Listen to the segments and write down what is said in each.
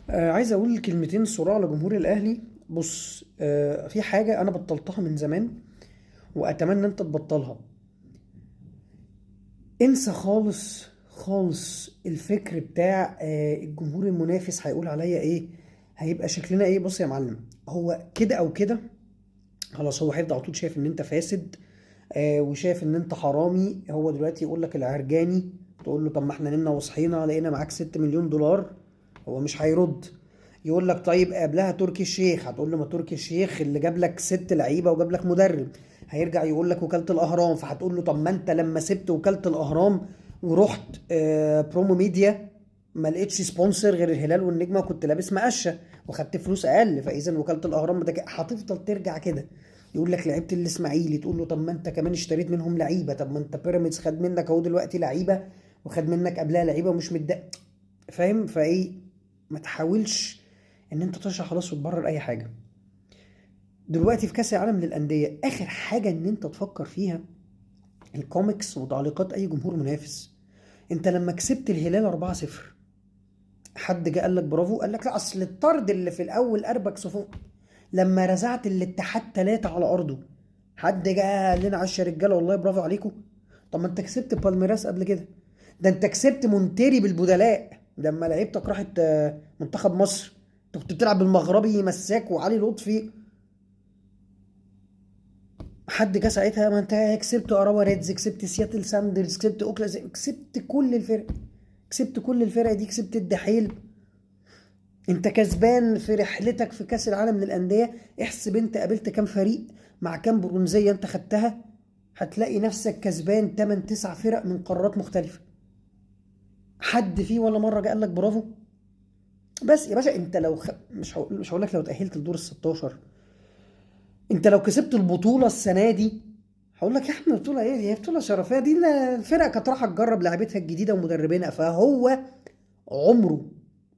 عايز اقول كلمتين صراع لجمهور الاهلي. بص، في حاجة انا بطلتها من زمان واتمنى انت تبطلها. انسى خالص خالص الفكر بتاع الجمهور المنافس هيقول عليا ايه، هيبقى شكلنا ايه. بص يا معلم، هو كده او كده خلاص، هو هيفضل على طول شايف ان انت فاسد، وشايف ان انت حرامي. هو دلوقتي يقول لك العرجاني، تقول له طب ما احنا نمنا وصحينا لقينا معاك 6 مليون دولار، هو مش هيرد. يقول لك طيب قبلها تركي الشيخ، هتقول له ما تركي الشيخ اللي جاب لك 6 لعيبة وجاب لك مدرب. هيرجع يقول لك وكالة الاهرام، فهتقول له طب ما انت لما سبت وكالة الاهرام ورحت برومو ميديا ما لقيتش sponsor غير الهلال والنجمه، وكنت لابس مقشه وخدت فلوس اقل، فاذا وكالة الاهرام ده هتفضل ترجع كده. يقول لك لعيبة الاسماعيلي، تقول له طب ما انت كمان اشتريت منهم لعيبة، طب ما انت بيراميدز خد منك اهو دلوقتي لعيبة وخد منك قبلها لعيبة ومش متضايق، فاهم؟ فايه، ما تحاولش ان انت تشرح خلاص وتبرر اي حاجة. دلوقتي في كاس العالم للاندية اخر حاجة ان انت تفكر فيها الكوميكس وتعليقات اي جمهور منافس. انت لما كسبت الهلال 4-0 حد جه قال لك برافو؟ قال لك لا اصل الطرد اللي في الاول اربك صفوف. لما رزعت الاتحاد 3 على ارضه حد جه قال لنا عش يا رجاله والله برافو عليكم؟ طب ما انت كسبت بالميراس قبل كده، ده انت كسبت مونتيري بالبدلاء لما لعيبتك راحت منتخب مصر، انت كنت بتلعب بالمغربي مساك وعلي لطفي. حد جه ساعتها ما انت كسبت اراوا ريدز، كسبت سياتل ساندرز، كسبت اوكلا، كسبت كل الفرق، كسبت كل الفرق دي، كسبت الدحيل. انت كسبان في رحلتك في كاس العالم للاندية. احسب انت قابلت كام فريق مع كام برونزيه انت خدتها، هتلاقي نفسك كسبان 8-9 فرق من قارات مختلفة. حد فيه ولا مرة جه قال لك برافو؟ بس يا باشا انت لو مش هقول لك لو تاهلت لدور ال16، انت لو كسبت البطولة السنة دي هقول لك يا احمد البطولة ايه دي؟ هي بطوله شرفيه دي، الفرقة كانت رايحة تجرب لعيبتها الجديدة ومدربينها. فهو عمره،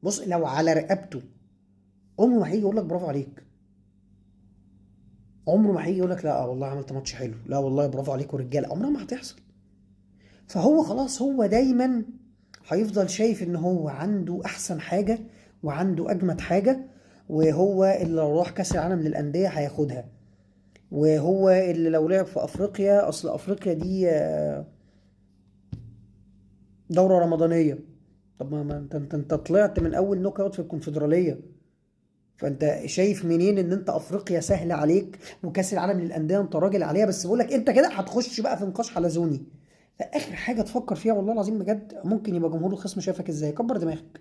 بص لو على رقبته عمره ما هيجي يقول لك برافو عليك، عمره ما هيجي يقول لك لا والله عملت ماتش حلو، لا والله برافو عليك ورجاله، عمرها ما هتحصل. فهو خلاص هو دايما هيفضل شايف ان هو عنده احسن حاجة وعنده اجمد حاجة، وهو اللي لو راح كاس العالم للاندية هياخدها، وهو اللي لو لعب في افريقيا، اصل افريقيا دي دوره رمضانيه. طب ما انت طلعت من اول knock out في الكونفدراليه، فانت شايف منين ان انت افريقيا سهلة عليك وكاس العالم للاندية انت راجل عليها؟ بس بقول لك انت كده هتخش بقى في نقاش حلزوني. فاخر حاجة تفكر فيها والله العظيم بجد، ممكن يبقى جمهور الخصم شايفك ازاي. كبر دماغك.